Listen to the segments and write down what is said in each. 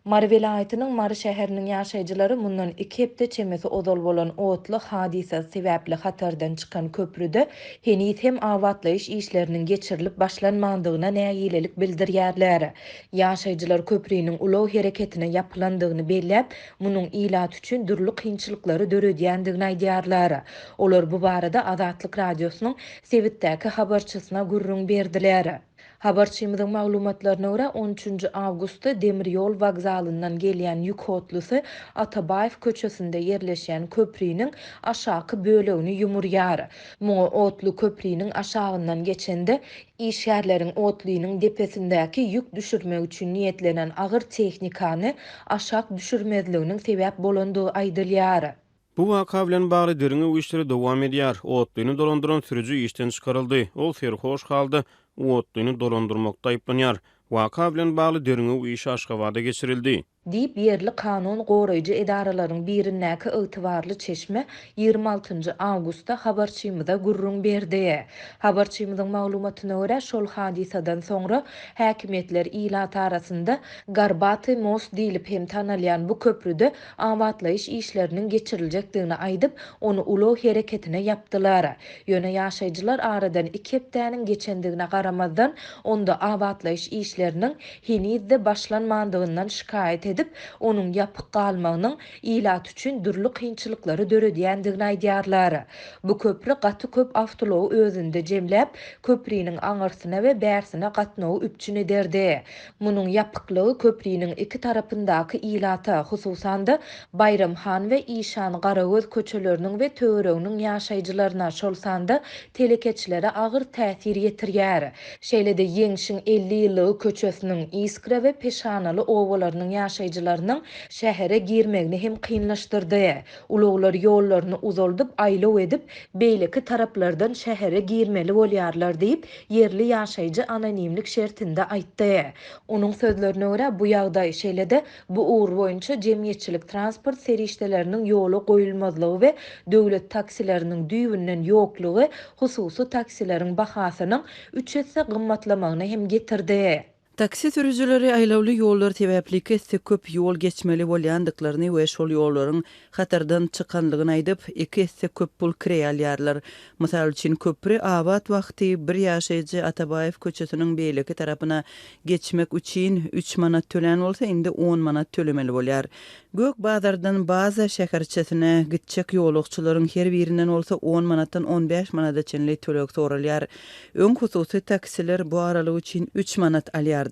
Mary welaýatynyň Mary şäheriniň ýaşaýjylary mundan iki hepde çemesi ozal bolan otly hadysasy sebäpli hatardan çykan köprüde heniz hem abatlaýyş işleriniň geçirilip başlanmandygyna nägilelik bildirýärler. Ýaşaýjylar köpriniň ulag hereketine ýapylandygyny belläp, munuň ilat üçin dürli kynçylyklary döredýändigini aýdýarlar. Olar bu barada Azatlyk Radiosynyň sebitdäki habarçysyna gürrüň berdiler. Habarçymyzyň maglumatlaryna görä, on üçünji awgustda demir ýol wokzalyndan gelýän ýük otlusy Atabaýew köçesinde ýerleşýän köpriniň aşaky bölegini ýumurýar. Muňa otly köpriniň aşagyndan geçende, işgärleriň otlynyň depesindäki ýük düşürmek üçin niýetlenen agyr tehnikany aşak düşürmezliginiň sebäp bolandygy aýdylýar. Bu waka bilen bagly derňew işleri dowam edýär. Otlyny dolandyran sürüji işden çykaryldy. Ol serhoş halda otlyny dolandyrmakda aýyplanýar. Waka bilen bagly derňew işi Aşgabada geçirildi. Diýip, ýerli kanun goraýjy edaralaryň birindäki ygtybarly çeşme 26 njy awgustda habarçymyza gürrüň berdi. Habarçymyzyň maglumatyna görä, şol hadysadan soňra häkimiýetler ilat arasynda Garbaty most diýlip hem tanalýan bu köprüde abatlaýyş işleriniň geçiriljekdigini aýdyp, ony ulag hereketine ýapdylar. Ýöne ýaşaýjylar aradan iki hepdäniň geçendigine garamazdan, onda abatlaýyş işleriniň heniz-de başlanmandygyndan şikaýat edip, onuň ýapyk galmagynyň ilat üçin dürli kynçylyklary döredýändigini aýdýarlar. Bu köpri gaty köp awtoulagy özünde jemläp, köpriniň aňyrsyna we bärsine gatnawy üpjün ederdi. Munuň ýapyklygy köpriniň iki tarapyndaky ilata, hususan-da, Baýram han we Işan Garagöz köçeleriniň we töwereginiň ýaşaýjylaryna, şol sanda telekeçilere agyr täsir ýetirýär. Şeýle-de Ýeňşiň 50 ýyllygy köçesiniň, Iskra we Peşanaly obalarynyň ýaşaýjylarynyň şähere girmegini hem kynlaşdyrdy. Ulaglar ýollaryny uzaldyp, aýlaw edip, beýleki taraplardan şähere girmeli bolýarlar diýip, ýerli ýaşaýjy anonimlik şertinde aýtdy. Onuň sözlerine görä, bu ýagdaý, şeýle-de, bu ugur boýunça jemgyýetçilik transport serişdeleriniň ýola goýulmazlygy we döwlet taksileriniň düýbünden ýoklugy hususy taksileriň bahasynyň üç esse gymmatlamagyna hem getirdi. Taksi sürüjileri aýlawly ýollar sebäpli iki esse köp ýol geçmeli bolýandyklaryny we şol ýollaryň hatardan çykanlygyny aýdyp, iki esse köp pul kireý alýarlar. Mysal üçin, köpri abat wagty bir ýaşaýjy Atabaýew köçesiniň beýleki tarapyna geçmek üçin üç manat tölän bolsa, indi on manat tölemeli bolýar. Gök bazardan Baza şäherçesine gitjek ýolagçylaryň her birinden bolsa on manatdan on bäş manada çenli töleg soralýar. Öň hususy taksiler bu aralyk üçin üç manat alýardylar.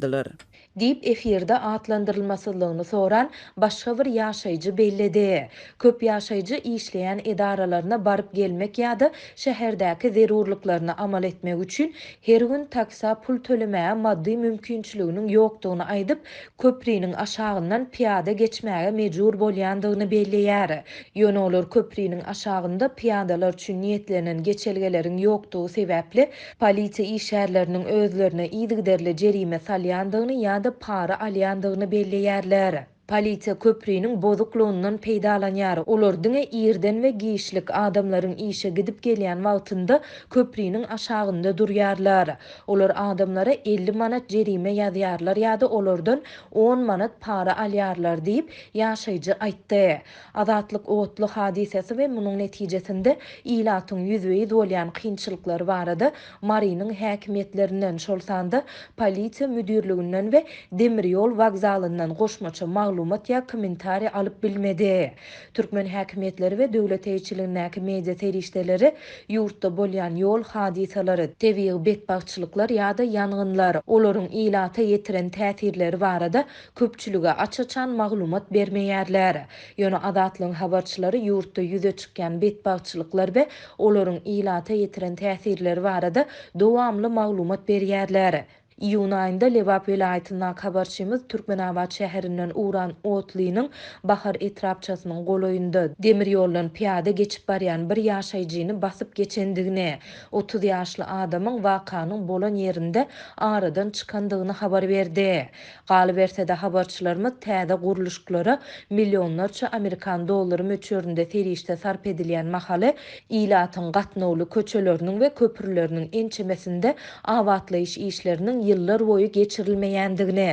Diýip, efirde atlandyrylmasyzlygyny soran başga bir ýaşaýjy belledi. Köp ýaşaýjy işleýän edaralaryna baryp-gelmek ýa-da şäherdäki zerurlyklaryny amal etmek üçin her gün taksä pul tölemäge maddy mümkinçiliginiň ýokdugyny aýdyp, köpriniň aşagyndan pyýada geçmäge mejbur bolýandygyny belleýär. Ýöne olar köpriniň aşagynda pyýadalar üçin niýetlenen geçelgeleriň ýokdugy sebäpli, polisiýa işgärleriniň özlerine yzygiderli jerime salýandygyny ýa-da para alýandygyny belleýärler. Polisiýa köpriniň bozuklygyndan peýdalanýar. Olar diňe irden we giçlik, adamlaryň işe gidip-gelýän wagtynda köpriniň aşagynda durýarlar. Olar adamlara 50 manat jerime ýazýarlar ýa-da olardan on manat para alýarlar diýip, ýaşaýjy aýtdy. Azatlyk otly hadysasy we munuň netijesinde ilatyň ýüzbe-ýüz bolýan kynçylyklary barada Marynyň häkimiýetlerinden, şol sanda polisiýa müdirliginden we demir ýol wokzalyndan goşmaça maglumat ýa kommentariý alyp bilmedi. Türkmen häkimiýetleri we döwlet eýeçiligindäki media serişdeleri ýurtda bolýan ýol hadysalary, tebigy betbagtçylyklar ýa-da ýangynlar, olaryň ilata ýetiren täsirleri barada köpçülige aç-açan maglumat bermeýärler. Ýöne Azatlygyň habarçylary ýurtda ýüze çykýan betbagtçylyklar we olaryň ilata ýetiren täsirleri barada dowamly maglumat berýärler. Iýun aýynda Lebap welaýatyndaky habarçymyz Türkmenabat şäherinden ugran otlynyň Bahar etrapçasynyň golaýynda, demir ýoldan pyýada geçip barýan bir ýaşaýjyny basyp geçendigini, 30 ýaşly adamyň wakanyň bolan ýerinde aradan çykandygyny habar berdi. Galyberse-de, habarçylarymyz täze gurluşyklara millionlarça amerikan dollary möçberinde serişde sarp edilýän mahaly, ilatyň gatnawly köçeleriniň we köprüleriniň ençemesinde abatlaýyş işleriniň. ýyllarboýy geçirilmeýändigini,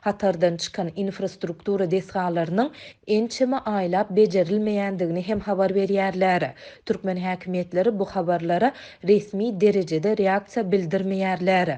hatardan çykan infrastruktura desgalarynyň ençeme aýlap bejerilmeýändigini hem habar berýärler. Türkmen häkimiýetleri bu habarlara resmi derejede reaksiýa bildirmeýärler.